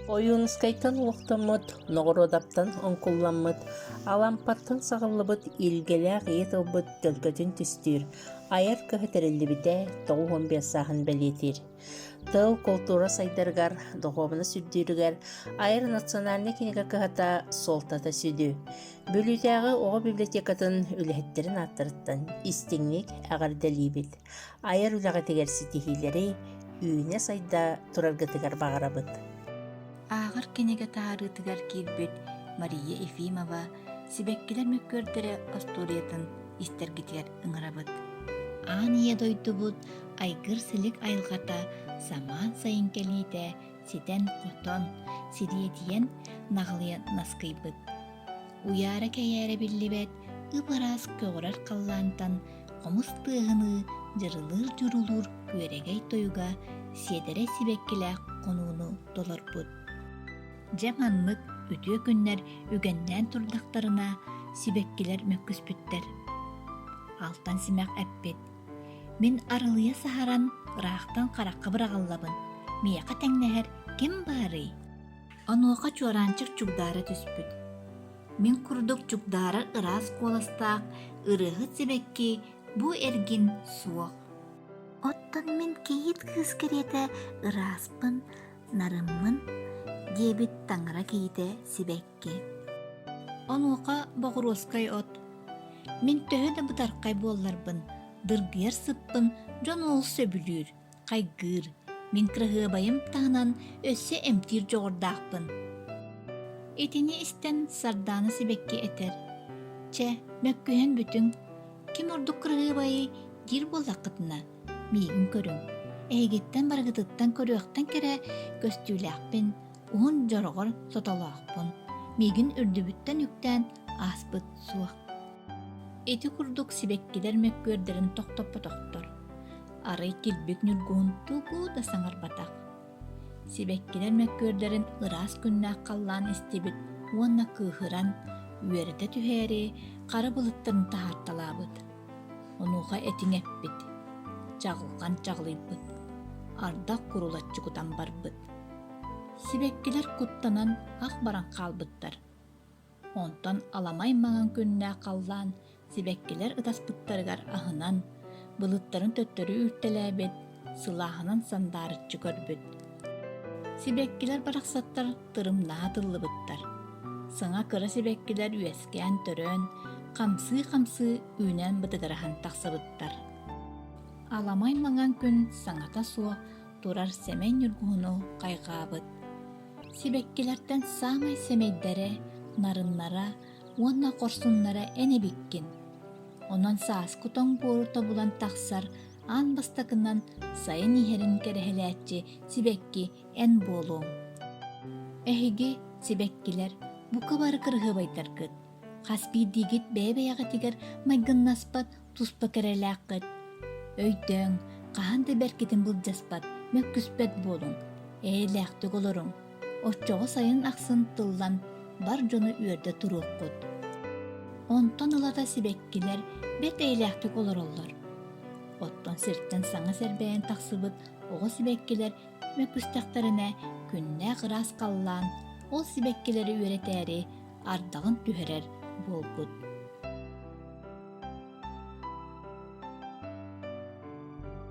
Ойуунускайтан олохтоммут, Ноҕоруодаптан оҥкулламмыт, Алампаттан саҕыллыбыт илгэлээх ийэ тылбыт төлкөтүн түстүүр, айар кыһа тэриллибитэ 95 сааһын бэлиэтиир. Тыл, култуура сайдарыгар, духуобунас үрдүүрүгэр айар национальнай кинигэ кыһата суолтата сүдү. Бүлүүтээҕи оҕо библиотекатын үлэһиттэрин ааттарыттан истиҥник эҕэрдэлиибит. Айар үлэҕитигэр ситиһиилэри, үүнэ-сайда тураргытыгар баҕарабыт. Ааҕар кинигэ таһаарыытыгар киирбит Мария Ефимова «Сибэккилэр мөккүөрдэрэ» остуоруйатын истэргитигэр ыҥырабыт. Аан ийэ дойдубут айгыр-силик айылҕата самаан сайын кэлиитэ ситэн-хотон, сириэдийэн, наҕылыйан наскыйбыт. Уйаара-кэйээрэ биллибэт ып-ыраас көҕүрэр халлаантан хомус тыаһыныы дьырылыыр-дьурулуур күөрэгэй тойуга сиэдэрэй сибэккилээх хонууну толорбут. Дьэ маннык үтүө күннэр үгэннээн турдахтарына сибэккилэр мөккүспүттэр. Алтан симэх эппит: «Мин арылыйа саһаран ыраахтан харахха быраҕыллабын, миэхэ тэҥнэһэр ким баарый?» Онуоха чуораанчык чугдаара түспүт. Мин курдук чугдаарар ыраас куоластаах ырыаһыт сибэкки бу эргин суох. Оттон мин кийиит кыыс кэриэтэ ырааспын, нарыммын, диэбит таҥара киһитэ сибэкки. Онуоха боҕуруоскай от Мин төһө да бытархай буолларбын, дыргыйар сыппын дьон олус сөбүлүүр, хайгыыр. Мин кыраһыабайым таһынан өссө эмтиир дьоҕурдаахпын. Итини истэн Сардаана сибэкки этэр: «Чэ, мөккүһэн бүтүҥ. Ким ордук кыраһыабайый диир буоллаххытына, миигин көрүҥ. Эһигиттэн барыгытыттан көрүөхтэн кэрэ көстүүлээхпин, уһун дьороҕор сотолоохпун. Миигин үрдүбүттэн үктээн ааспыт суох». Ити курдук сибэккилэр мөккүөрдэрин тохтоппотохтор. Арай килбик ньургуһун тугу да саҥарбатах. Сибэккилэр мөккүөрдэрин ыраас күннээх халлаан истибит уонна кыыһыран, үөрэтэ түһээри хара былыттарын таһаарталаабыт. Онуоха этиҥ эппит, чаҕылҕан чаҕылыйбыт, ардах курулаччы кутан барбыт. Сибэккилэр куттанан ах баран хаалбыттар. Онтон аламай маҥан күннээх халлаан сибэккилэр ытаспыттарыгар аһынан, былыттарын төттөрү үүртэлээбит, сылааһынан сандаарыччы көрбүт. Сибэккилэр барахсаттар тырымнаһа тыллыбыттар. Саҥа кыра сибэккилэр үөскээн-төрөөн, хамсыы-хамсыы үүнэн бытыгыраһан тахсыбыттар. Аламай маҥан күн саҥата суох турар сэмэй ньургуһуну хайҕаабыт. Сибэккилэртэн саамай сэмэйдэрэ, нарыннара уонна хорсуннара эн эбиккин. Онон сааскы тоҥ буору тобулан тахсар аан бастакынан сайын иһэрин кэрэһэлээччи сибэкки эн буолуоҥ. Эһиги, сибэккилэр, бука бары кырыһыабайдаргыт. Хас биирдиигит бэйэ-бэйэҕитигэр майгыннаспат туспа кэрэлээххит. Өйдөөҥ, хаһан да бэркитин былдьаспат, мөккүспэт буолуҥ, эйэлээхтик олоруҥ. Оччоҕо сайын ахсын тыллан бар дьону үөрдэ туруоххут. Онтон ылата сибэккилэр бэрт эйэлээхтик олороллор. Оттон сиртэн саҥа сэрбэйэн тахсыбыт оҕо сибэккилэр мөккүстэхтэринэ күннээх ыраас халлаан ол сибэккилэри үөрэтээри ардаҕын түһэрэр буолбут.